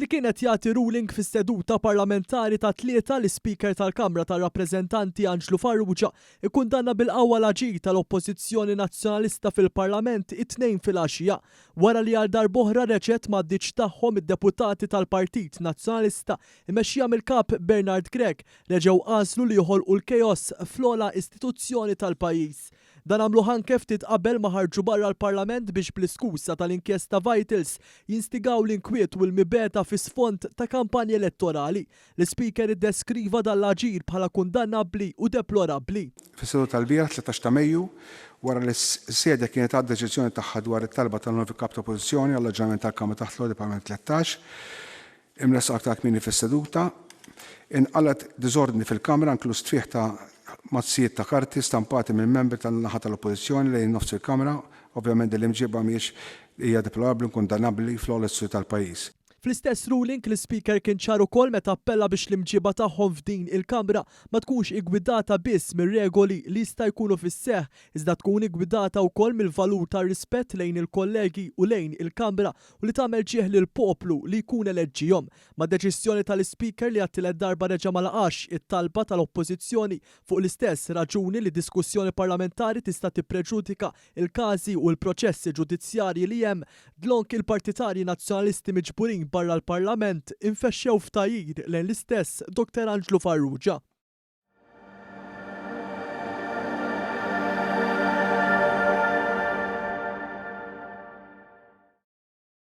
Waqt li kien qed jagħti ruling fis-seduta parlamentari tat-Tlieta, l-Ispeaker tal-Kamra tar-Rappreżentanti Anġlu Farrugia ikkundanna bil-qawwa l-aġir tal-Oppożizzjoni Nazzjonalista fil-Parlament it-Tnejn filgħaxija wara li għal darb'oħra reġgħet m'għaddietx tagħhom id-deputati tal-Partit Nazzjonalista mmexxija mill-Kap Bernard Grech reġgħu għażlu li joħolqu l-kaos fl-ogħla istituzzjoni tal-pajjiż. Dan għamluh anke ftit qabel ma ħarġu barra l-Parlament biex bl-iskusa tal-inkjesta Vitals jinstigaw l-inkwiet u l-mibegħda fi sfond ta' kampanja elettorali. L-Ispeaker iddeskriva dan l-aġir bħala kundannabbli u deplorabbli. Fis-seduta tal-bieraħ, 13 ta' Mejju, wara li s-Sedja kienet għad deċiżjoni tagħha dwar it-talba tal-Onorevoli Kap ta' Oppożizzjoni għall-aġġornament tal-Kamra taħt l-Ordni Parlamentari 13, imressqa aktar kmieni fis-seduta, inqalgħet diżordni fil-Kamra inkluż tfigħ ta' mazzijiet ta' karti stampati minn membri tan-naħa tal-Oppożizzjoni lejn nofs il-Kamra. Ovvjament din l-imġieba mhijiex hija deplorabbli u kundannabbli fl-ogħla istituzzjoni tal-pajjiż. Fl-istess ruling, l-Ispeaker kien ċar ukoll meta appella biex l-imġieba tagħhom f'din il-Kamra ma tkunx iggwidata biss mir-regoli li jista' jkunu fis-seħħ iżda tkun iggwidata wkoll mill-valur tar-rispett lejn il-kollegi u lejn il-Kamra u li tagħmel ġieħ lill-poplu li jkun eleġġihom. Mad-deċiżjoni tal-Ispeaker li għat-tielet darba reġa' ma laqax it-talba tal-Oppożizzjoni fuq l-istess raġuni li diskussjoni parlamentari tista' tippreġudika l-każi u l-proċessi ġudizzjarji li hemm, dlonk il-partitarji Nazzjonalisti miġburin barra l-Parlament infexxew f'tgħajjir lejn l-istess Dr Anġlu Farrugia.